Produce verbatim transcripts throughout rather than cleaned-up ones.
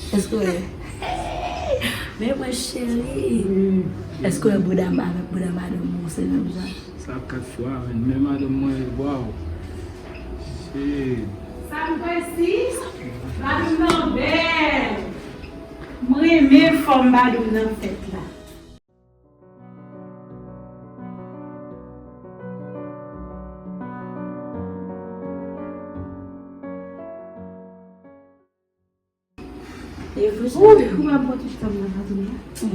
Èske w wè? Men mwen cheri. Èske w wè bouda m avèk bouda madanm mwen se menm jan? Sa kat fwa, men, men madanm mwen, waw. Shit. Sa m kwè si? Badoum nan bèl. M renmen fòm badoum nan fèt la. E vre, cheri. Ou pa bwè tout tan nan badoum nan? Si m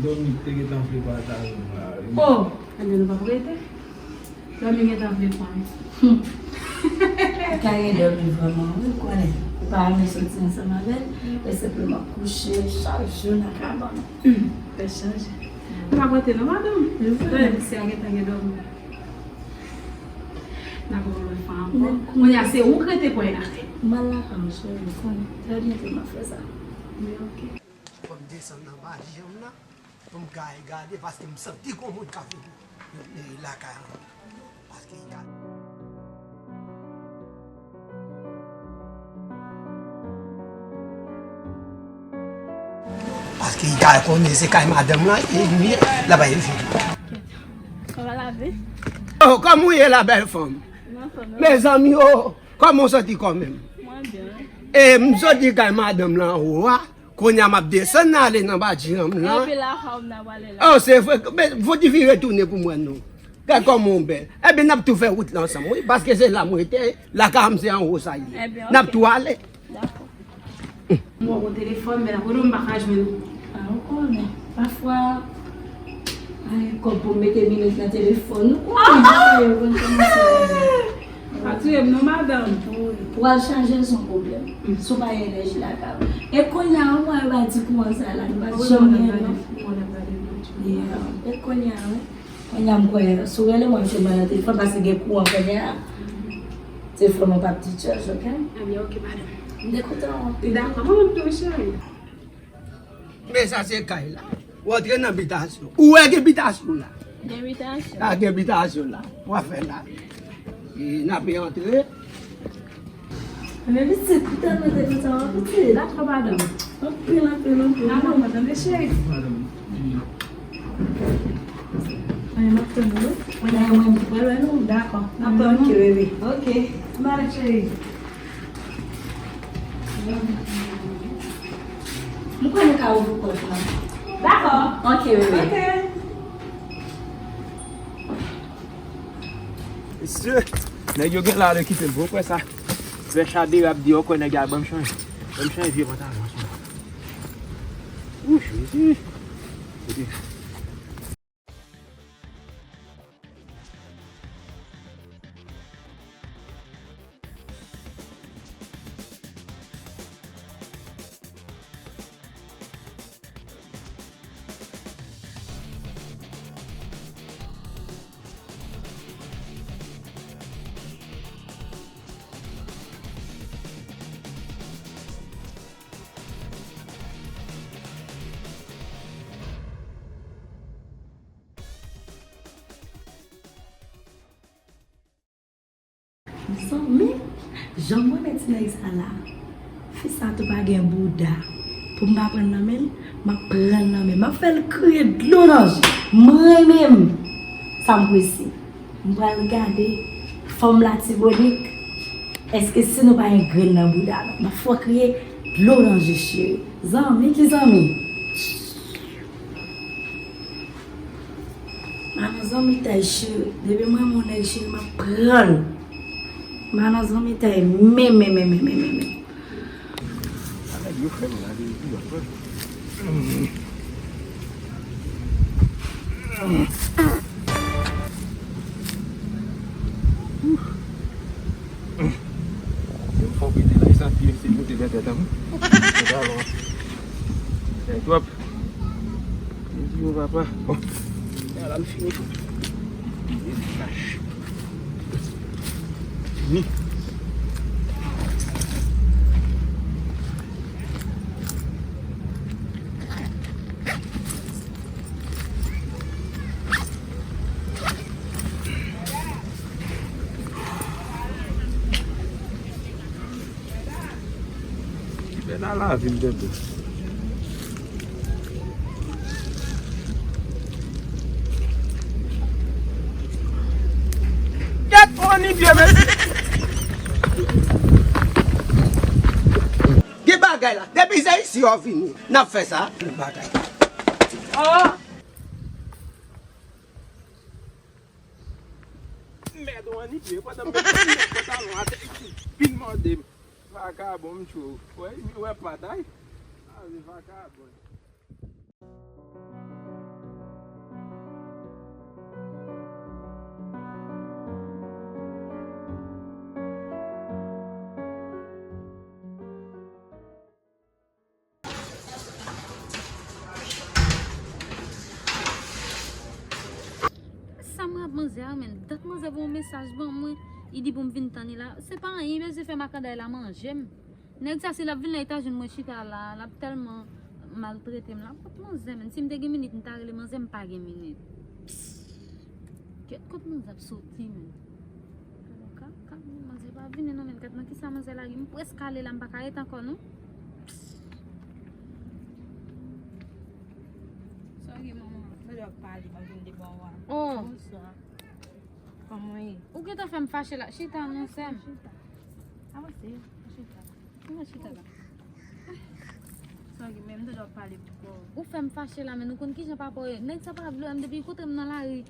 dòmi, te gentan vle pataje m la, wi. Oh, ebyen nou p ap rete. Dòmi gentan vle pran m. Ou ka gen dòmi vrèman, wi, ou konnen. Ou pa renmen soti ansanm avè l, e senpleman kouche chak jou nan kabann. Hmm, fè chanje. Ou pa rete non, madanm. Tande, mesye a gentan gen dòmi. N ap wè lòt fwa ankò. Kounye a, se ou k rete pran afè. M al lakay ou, cheri, ou konnen. Trè byento m ap fè sa. Men ok. Fò m desann anba janm nan pou m ka gade, paske m santi gon moun k ap vini lakay an. Paske y ka. Paske y ka konnen se kay madanm lan, e li, l ap al vini. Kòman la vi? Oh, kòman w ye la, bèl fanm? M anfòm, e ou? Mezanmi, oh, kòman w santi kò menm? Mwen byen. E m soti kay madanm lan anwo a. Kounye a m ap desann ale nan bati janm lan. Epi la, sa w nan pale la. Oh, se vre. Men, fò w ti vire tounen pou m wè non. Gad kòman w bèl. Ebyen, n ap tou fè wout la ansanm, wi, paske se la m rete, lakay m se anwo sa ye. Ebyen, n ap tou ale. Dakò. M wè w gon telefòn, men la, kote m pa ka jwenn ou? A, ou konnen. Pafwa, ay, kòb pou m mete minit nan telefòn. Ou konnen, bagay yo konn kòmanse. Pa touye m non, madanm. Wi. Pou al chanje l se yon pwoblèm. Si w pa gen enèji lakay ou. E kounye a, ou wè yo pa di kouran sa la, nou pa janm gen non. Yeah. E kounye a, wi. Kounye a, m kwè, si w rele mwen, m te ban nan telefòn, paske gen kouran kounye a. Telefòn mwen p ap decharge, ok? Ebyen, ok, madanm. M te kontan anpil. Dakò, mwen menm tou, cheri. Men sa se kay la. Ou antre nan bitasyon. Ou wè gen bitasyon la. Gen bitasyon. A, gen bitasyon la. W ap fè la. E n ap antre. Men pitit, pitit, mwen te kontan wè pitit. Dakò, madanm. Anpil, anpil, anpil. Madanm, mwen tande cheri. Madanm. Mwen, m ap tann ou, wi. Mwen, mwen, m pral wè nou. Dakò. N ap tann ou. Ok, bebe. Ok. Bye, cheri. M kwè nou ka ouvri pòt la. Dakò. Ok, bebe. Ok. Mesye, nèg yo gen la de kite m, bon, kwè sa. Fè chade ap di, yo kwè nèg yo ap ban m chanje. Ban m chanje vye pantalon sa. Ou, Jezi. Kote? Mezanmi, jan m renmen ti nèg sa la. Fi sa tou pa gen bouda. Pou m pa pran l nan men l, m ap pran l nan men l. M ap fè l kriye dlo nan je. M renmen m. Sa m prese. M pral gade fanm Latibonit. Èske si nou pa gen grenn nan bouda nou? M ap fè w kriye dlo nan je, cheri. Zanmi ki zanmi? M a nan zanmitay, cheri. Depi mwen renmen yon nèg, cheri, m ap pran l. M a nan zanmitay, men, men, men. Sa nèg yo fè m la, vérité, yo fè. Yo fò pete la, sa pye se moute nan tèt an. Sa twòp. Mwen di yo papa. Bon. Ala m fini. Fini. Bèl Lavi m tande. Kèt on ni vye mesye. Gen bagay la. Depi se isi yo vini, n ap fè sa. Gen bagay. Oh! Mèd, on ni vye. Pandan m met pantalon atè, vin mòde m. Vakabon, m tchou. Wè, wè patay. Ah, se vakabon. Sa mwen ap manzè a menm. Dat manzè voye yon mesaj ban mwen. Li di pou m vin tann li la. Se pa anyen, li bezwen fè makanday la manje m. Nèg sa, si l ap vin la, li ta jwenn mwen chita la, l ap tèlman maltrete m la. Kot manzè, menm? Si m te gen minit, m ta rele manzè, m pa gen minit. Kèt, kot manzè ap soti, menm? Ka, ka, manzè pa vini non, men kat nan kisa manzè lage m, prèske ale la, m pa ka ret ankò non. Sa gen manman, mwen dwe pale, mwen vin devan w a. Oh. Bonswa. Kòman w ye? Ou gentan fè m fache la. Chita non, sè m. Chita. Avanse, chita. Mwen chita la. Sa gen menm, m te dwe pale pou kò. Ou fè m fache la, men nou konn kijan papa w ye. Nèg sa pa vle wè m depi li kontre m nan lari.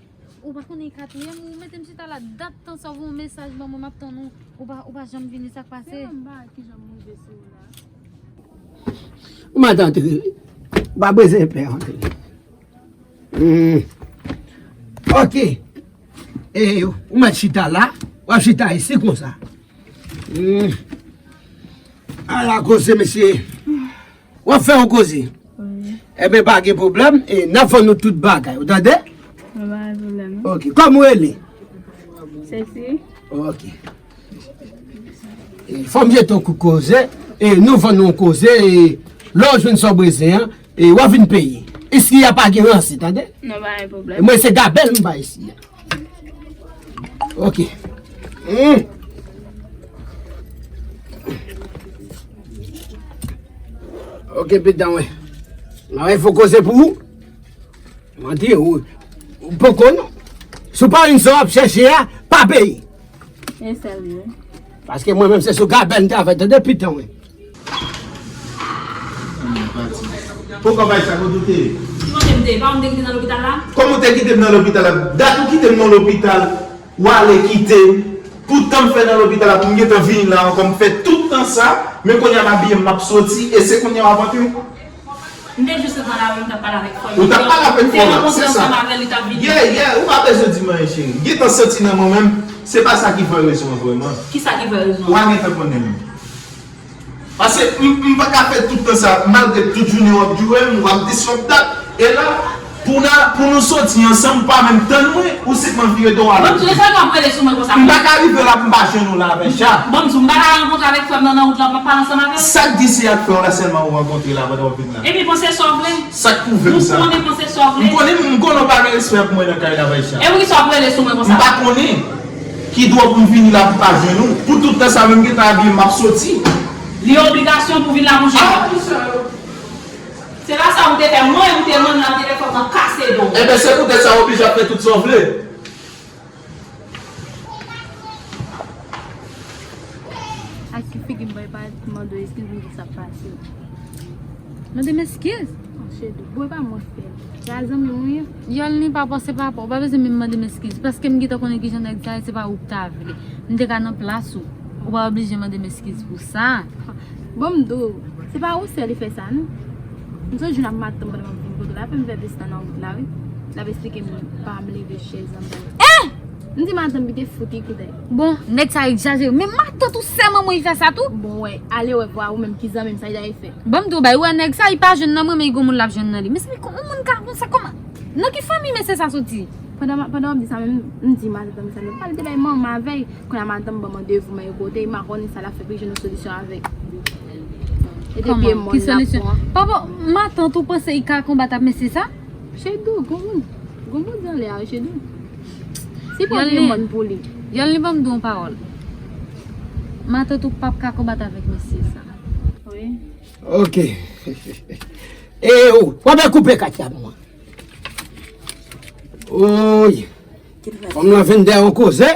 Ou pa konnen li ka touye m, ou mete m chita la, dat tan sa w voye yon mesaj ban mwen, m ap tann ou, ou pa, ou pa janm vini, sa k pase? Se menm bagay kijan m rive sou ou la. Ou mèt antre wi. Ou pa bezwen pè antre. Hmm. Ok. E, ou mèt chita la. W ap chita isi konsa. Hmm. Ala koze, mesye. W ap fè yon koze. Wi. Ebyen, pa gen pwoblèm. E, n ap vann nou tout bagay. Ou tande? Pa gen pwoblèm, non. Ok. Kòman w rele? Sesi. Ok. E, fò m jete yon kout koze. E, nou vann nou yon koze. E, lè w jwenn sa w bezwen an, e, w ap vin peye. Isi a pa gen ranse, tande? Non, pa gen pwoblèm. E mwen, se gabèl m bay isi a. Ok. Hmm. Ok, pitan, wi. Mwen fè koze pou ou. Mwen di ou, ou poko non. Si w pa jwenn sa w ap chèche a, pa peye. E sèl wi. Paske mwen menm se sou gabèl m travay, tande pitan, wi. Poko bay sa, kote w te ye? Ki kote m te ye? Pa ou m te kite nan lopital la? Kòman w te kite m nan lopital la? Dat ou kite m nan lopital, w ale kite m. Pou tan m fè nan lopital la, pou m gentan vini la ankò, m fè tout tan sa, men kounye a m abiye m, m ap soti, e se kounye a w ap antre? M te jis nan lari, m t ap pale avèk frè m. Ou t ap pale avèk frè w la, se sa. M te rankontre ansanm avè l, li t ap vini. Yeah, yeah, ou pa bezwen di m anyen, cheri. Gentan santi nan mwen menm, se pa sa ki fè rezon an vrèman. Kisa ki fè rezon an? Ou a gentan konnen m. Paske m, m pa ka fè tout tan sa, malgre tout jounen w ap joure m, w ap disrèp dat. E la, pou n a, pou nou soti ansanm, ou pa menm tann mwen, ou senpman vire do w ale. Bon, m di w, e sa w ap rele sou mwen konsa? M pa ka rive la pou m pa jwenn ou la avè cha. Bon, m di w, m pa ka rankontre avèk frè m nan, nan wout la, m ap pale ansanm avè l. Sa k di se ak frè w la sèlman ou rankontre la pandan w ap vin la? Epi panse sa w vle. Sa k pwouve m sa? Ou konnen panse sa w vle. M konnen, m konnen w pa gen respè pou mwen nan kay la avè cha. E poukisa w ap rele sou mwen konsa? M pa konnen. Ki dwa pou m vini la pou pa jwenn ou? Pou tout tan sa menm gentan abiye m ap soti. Li obligasyon pou vin la pou jwenn ou. Se pa sa ou te fè mwen, ou te mann nan telefòn nan kase do. Enben se poutèt sa ou oblije ap fè tout sa w vle. Ak ki figi m bay pa mande w eskiz m di sa pase. Mande m eskiz? Cheri, bon, e pa mwen fè l. Se a zanmi m ou ye? Yolny, papa, se papa. Ou pa bezwen menm mande m eskiz. Paske m gentan konnen kijan nèg sa ye, se pa ou k ta vle. M te ka nan plas ou. Ou pa oblije mande m eskiz pou sa. Bon, m di w, se pa ou sèl li fè sa, non. M sonje yon maten pandan m ap vin kote w la, fè m fè plis tan nan wout la, wi. L ap esplike m pa m leve chèz anba. Eh! M di madanm li te fout li koudèy. Bon, nèg sa egzajere. Men matant ou sèman mwen li fè sa tou? Bon, wè, ale wè vwa ou menm ki zanmi m sa li ta fè. Ban m di w bagay, ou wè nèg sa, li pa jwenn nan mwen, men li gon moun l ap jwenn nan li. Mezanmi, kòman yon moun ka konsa, kòman? Nan ki fanmi mesye sa soti? Pandan, pandan w ap di sa menm, m di madanm sa, nou pral te bay manman avè l. Kounye a madanm ban m randevou, men yon kote, m pa konnen sa l ap fè pou li jwenn yon solisyon avèk. E depi e mòn l ap pran. Papa, matant ou panse li ka konbat ak mesye sa? Chedou, gon moun, gon moun anlè a, Chedou. Si pran vye mòn pou li. Yolny, ban m di w yon pawòl. Matant ou p ap ka konbat avèk mesye sa. Wi. Ok. E ou, w ap koupe kat la pou mwen. Oy. Fanm lan vin dèyè yon koze.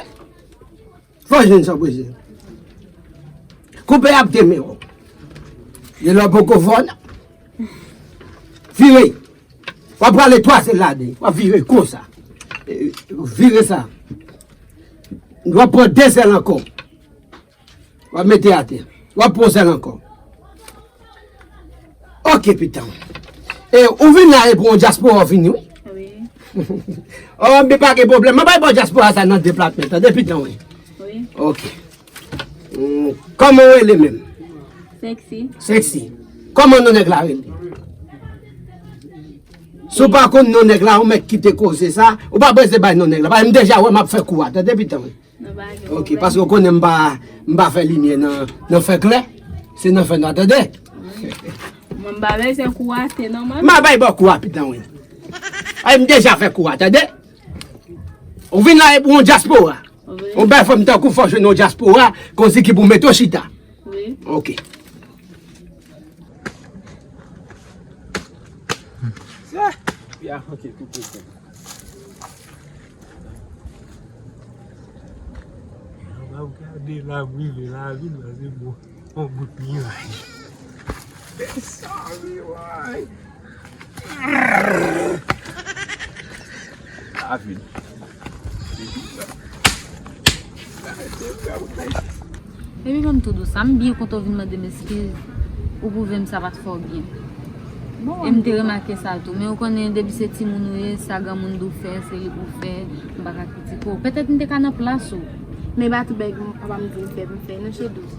Fò jwenn sa prese. Koupe ap te men w. Gen lè poko fò nan. Vire. W ap prale twa sèl la de. W ap vire konsa. E, vire sa. W ap pran de sèl ankò. W ap mete atè. W ap pran sèl ankò. Ok, pitan. E, ou vin la e pou yon dyaspora w vini, wi. Wi. Oh, men pa gen pwoblèm. Mwen pa ba w dyaspora sa nan de plat men, tande, pitan, wi. Wi. Ok. Hmm, kòman w rele menm? Sexy. Sexy. Kòman non nèg la rele? Si w pa konn non nèg la, ou mèt kite koze sa. Ou pa bezwen bay non nèg la. Paske m deja wè m ap fè kou a. Tande, pitan, wi. Ok, paske w konnen m pa, m pa fè limyè nan, nan fè klè. Se nan fè nwa, tande? Mwen m pa bezwen kou a, se nòmal. M a bay bò kou a, pitan, wi. Ay, m deja fè kou a, tande? Ou vin la e pou yon dyaspora. Wi. Yon bèl fanm tankou fò jwenn yon dyaspora, konsi ki pou mete w chita. Wi. Ok. Ya, ya, ok, tout, tout, tout. Lè w ap gade la, m rive lavil la, se bon, yon bout miray. Sorry, boy. Lavil. Baby, ban m tou dous sa. M byen kontan w vin mande m eskiz. Ou pwouve m sa pa t fè w byen. E m te remake sa tou. Men ou konnen, depi se timoun ou ye, sa granmoun di w fè, se li pou w fè. M pa ka kritike w. Petèt m te ka nan plas ou. Men pa tout bagay papa m di m fè, m fè, non, cheri dous.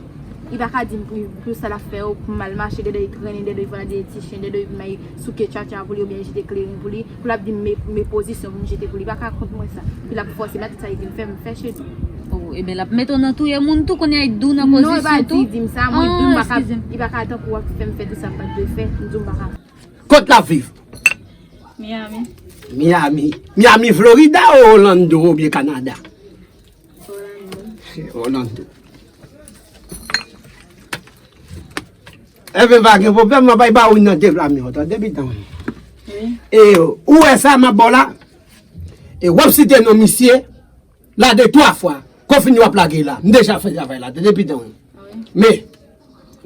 Li pa ka di m pou, pou sa l ap fè yo, pou m al mache, dèdè li trennen, dèdè li vwala dèyè ti chen, dèdè li may souke tchatcha pou li, oubyen jete kleren pou li. Pou l ap di m me, me pozisyon pou m jete pou li, pa ka kont mwen sa. Pou l ap fòse m la, tout sa li di m fè, m fè cheri. Oh, ebyen l ap mete w nan touye moun tou, kounye a li di w nan pozisyon tou. Non, li pa di, di m sa, mwen di m pa ka, li pa ka tankou w ap fè m fè tout sa m pa t dwe fè, m di w m pa ka. Kot l ap viv? Miami. Miami. Miami, Florida ou Orlando oubyen Kanada? Orlando. Orlando. Ebyen, pa gen pwoblèm, mwen bay ba ou nan de pla men, tande, pitan. Wi. E ou wè sa m ap ba w la? E w ap site non misye la de twa fwa. Kon fini w ap lage la. M deja fè travay la, tande, pitan. Wi. Men,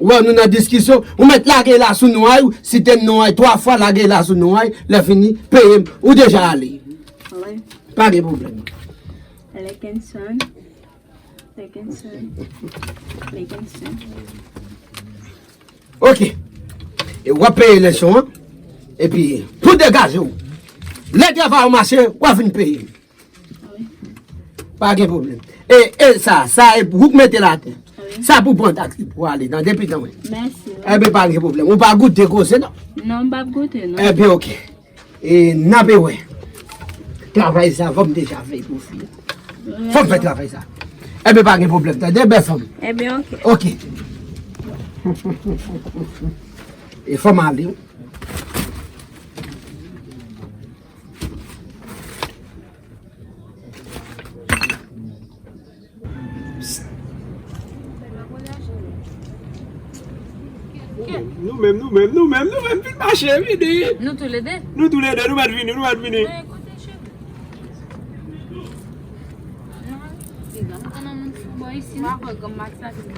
ou wè nou nan diskisyon, ou mèt lage la sou non a y, ou site non a y twa fwa, lage la sou non a y, lè fini, peye m, ou deja ale. Wi. Pa gen pwoblèm. Lekenson. Lekenson. Lekenson. Ok. E w ap peye lèson an. Epi, pou degaje w. Lè travay ou mache, w ap vin peye. Wi. Pa gen pwoblèm. E, e sa, sa e ou k mete l atè. Wi. Sa pou pran taksi pou ale nan depi tan wi. Mèsi. Ebyen, pa gen pwoblèm. Ou pa goute koze non. Non, m p ap goute non. Ebyen, ok. E n ape wè. Travay sa, fò m deja fè pou fi a. Fò m fè travay sa. Ebyen, pa gen pwoblèm, tande, bèl fanm. Ebyen, ok. Ok. E fò m ale wi. Nou menm, nou menm, nou menm, nou menm, vin mache, vini. Nou toulede? Nou toulede, nou mèt vini, nou mèt vini. Mwen kote cheve. Non, piga, m konnen moun fou bò isi, non? Mwen kwè granm Max la vin.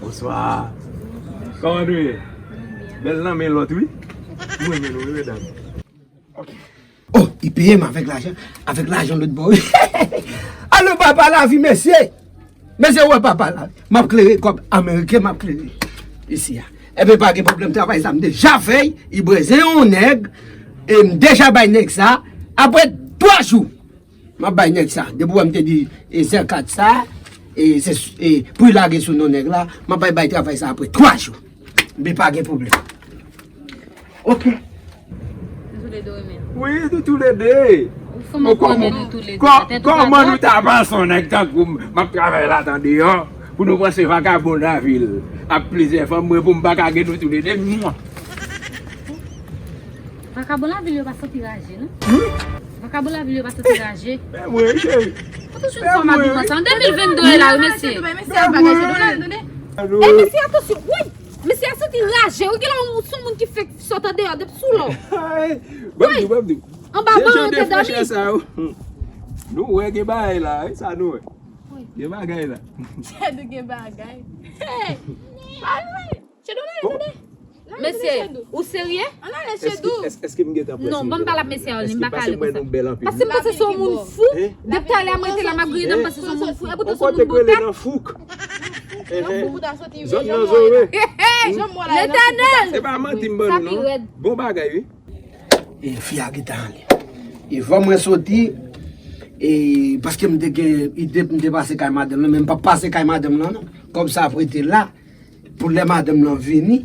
Bonswa. Kòman nou ye? Nou byen. Bèl nan men lòt, wi. Mwen renmen nou, wi, medam. Ok. Oh, li peye m avèk lajan, avèk lajan lòt bò. Alo, papa lavi, mesye. Mesye, wè papa lavi. M ap klere kòb ameriken, m ap klere isi a. Ebyen, pa gen pwoblèm, travay sa m deja fè, li breze yon nèg, e m deja bay nèg sa, apre twa jou, m ap bay nèg sa. Depi w wè m te di, e, zè kat sa, e, se, e, pou l lage sou non nèg la, m ap bay, bay travay sa apre twa jou. Men pa gen pwoblèm. Ok. Nou toulede renmen l. Wi, nou toulede. Ou fè m konnen nou toulede. Kò-, kòman nou ta panse yon nèg tankou m, m ap travay la tan deyò, pou nou panse vakabon lavil ak plizyè fanm, mwen pou m pa ka gen nou toulede, mwen. Vakabon lavil yo pa santi raje, non? Hmm? Vakabon lavil yo pa santi raje. Men mwen, cheri. Ou toujou fè m ap di konsa. An de mil vennde la, wi, mesye. Mesye, al bagay cheri, tande. E mesye, atansyon, woy! Mesye a santi raje, wi, gen lè ou sou moun ki fèk sot andeyò depi sou lò. Woy! Anba ban an te dòmi. Nou wè gen bagay la, wi, sa nou wè. Gen bagay la. Chedou gen bagay. Hey! Pale! Chedou, ale, tande. Mesye, ou serye? Ann ale, Chedou. Èske m gentan prese? Non, ban m pale ak mesye a, li m pa ka ale konsa. Paske m panse se yon moun fou. Depi talè a mwen te la, m ap griyen dan m panse se yon moun fou. E poutan se yon moun bon tèt. Zòn nan zo, wi. Letènèl! Se pa manti m ban nou, non. Bon bagay, wi. E fi a gentan ale. E fò mwen soti, e paske m te gen ide pou m te pase kay madanm nan, men m p ap pase kay madanm nan, non. Kòb sa ap rete la, pou lè madanm nan vini,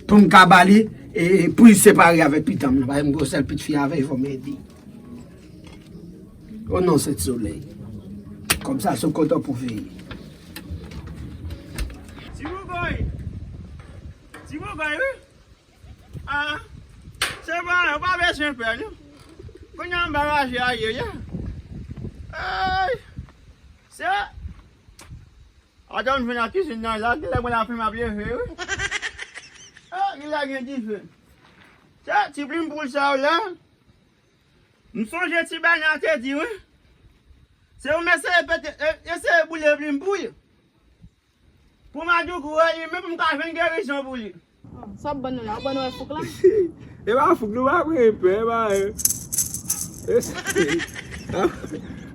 pou m ka ba li, e pou li separe avèk pitit mwen nan, paske m gen yon sèl pitit fi avè l, fò m ede. O non, Sent Solèy. Kòb sa se kontan pou veye. Ti bougoy! Ti bougoy, wi! Ah, se pa, ou pa bezwen pè, non. Kounye a m ba raje a ye, ye. Ay! Se, atann m jwenn nan kizin nan la, genlè mwen la fen m ap leve, wi. Ah, genlè gen dife. Se ti plim poul sa yo la. M sonje ti Bèna te di, wi. Se ou m eseye pete, e, eseye boule plim poul. Pou Madjoukou a li menm, m ka jwenn gerizon pou li. Sa w ap ban nou la? W ap ban nou wè fouk la? E pa fouk, nou pa pran pè, e pa, e,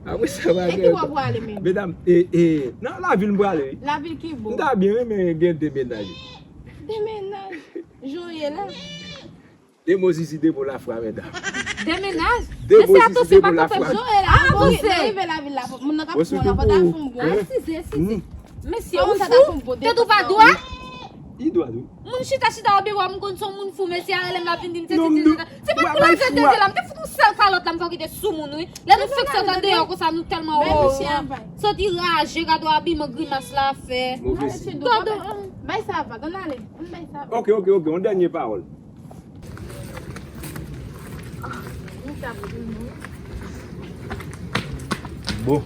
apre sa, pa gen. E ki bò w prale menm? Medam, e, e, nan lavil m prale, wi. Lavil ki bò? M ta byen renmen gen de mennaj. De mennaj? Jan w ye la? De mo zizi, de mo lafwa, medam. De mennaj? De mo zizi, de mo lafwa. Avanse. Rive lavil la, moun nan k ap pran nan fò ta fon bon. Eskize, eskize. Mesye, ou fou? Tèt ou pa dwat? Li dwat, wi. Moun chita, chita, obi wè m konn se yon moun fou, mesye a rele m la vin di m se ti, ti, ti. Se pa pou lave tete la, m te fout yon sèl kalòt la, m fè w kite sou moun, wi. Lè nou fèk sot andeyò konsa, nou tèlman o. Soti raje, gade w abiman, grimas la fè. Gade w. Bay sa vag, ann ale. Ann bay sa vag. Ok, ok, ok, yon dènye pawòl. Bon.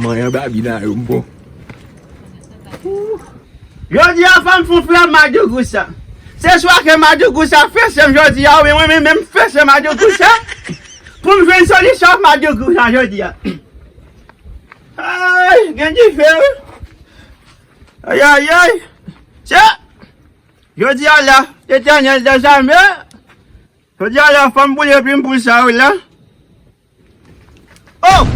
Manyen babina yo, m bon. Jodi a, fò m fè yon frap Madjoukou sa. Se swa ke Madjoukou sa fese m jodi a, oubyen mwen menm, menm fese Madjoukou sa. Pou m jwenn solisyon ak Madjoukou sa jodi a. Ay, gen dife, wi. Ay, ay, ay. Se Jodi a la, Letènèl dèzame, jodi a la, fò m boule plim poul sa yo la. Oh!